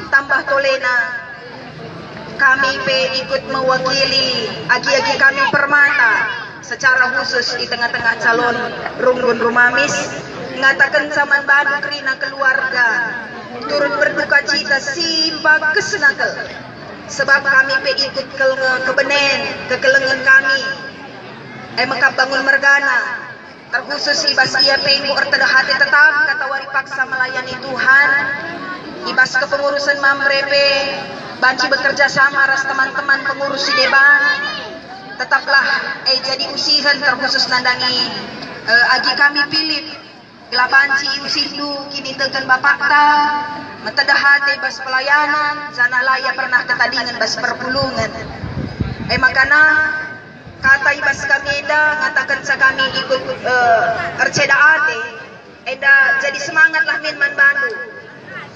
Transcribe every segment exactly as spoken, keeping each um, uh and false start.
Tambah tolena, kami pe ikut mewakili agi-agi kami Permata secara khusus i tengah-tengah calon runggun rumamis, ngatakenca man bandu kerina keluarga, turut berduka cita si mbakesna kal. Sebab kami pe ikut kelenge kebenen, kekelengen kami, e mekap bangun mergana, terkhusus i bas ia pe enggo ertedeh ate tetap katawari paksa melayani Tuhan, i bas kepengurusen Mamre pe banci bekerja sama ras teman-teman pengurus si deban. Tetaplah, eh, jadi usihen terkhusus nandangi, eh, agi kami Pilip, gelah banci iusihndu kiniteken bapakta, metedeh ate bas pelayanan, janah la ia pernah ketadingen bas perpulungen. E makana, kata i bas kami enda ngatakenca kami ikut, eh, erceda ate, enda jadi semangatlah min man bandu.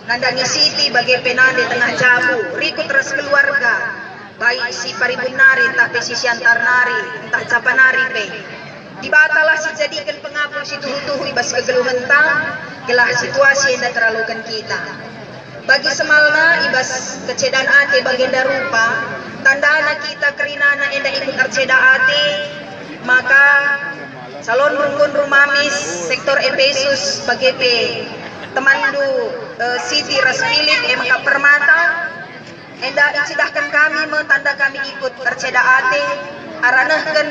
Nandangi Siti bage pe nande tengah jabu, rikut ras keluarga, baik si Paribun nari ntah pe si Siantar nari, ntah capa nari pe. Dibatalah si jadiken pengapul si tuhu-tuhu i bas kegeluhenta, gelah situasi enda teraloken kita. Bagi semalna i bas kecedan ate bagenda rupa, tandana kita kerinana enda ikut erceda ate, maka calon runggun rumamis sektor Epesus bage pe temanndu, eh, Siti ras Pilip, e maka Permata, enda icidahken kami me tanda kami ikut erceda ate, arah nehken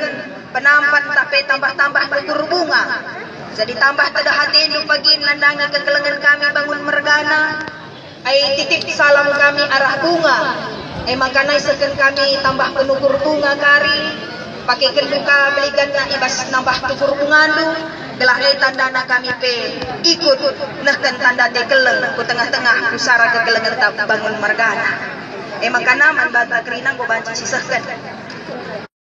penampat ntah pe tambah-tambah nukur bunga. Jadi tambah tedeh atendu pagi nandangi kekelengen kami bangun mergana. Ai titip salam kami arah bunga. E maka nai isehken kami tambah penukur bunga kari, pakeken duka beliganna i bas nambah tukur bungandu, gelah e tandana kami pe ikut nehken tanda ate keleng ku tengah-tengah pusara kekelengenta bangun mergana. E maka man banta kerina enggo banci sisehken.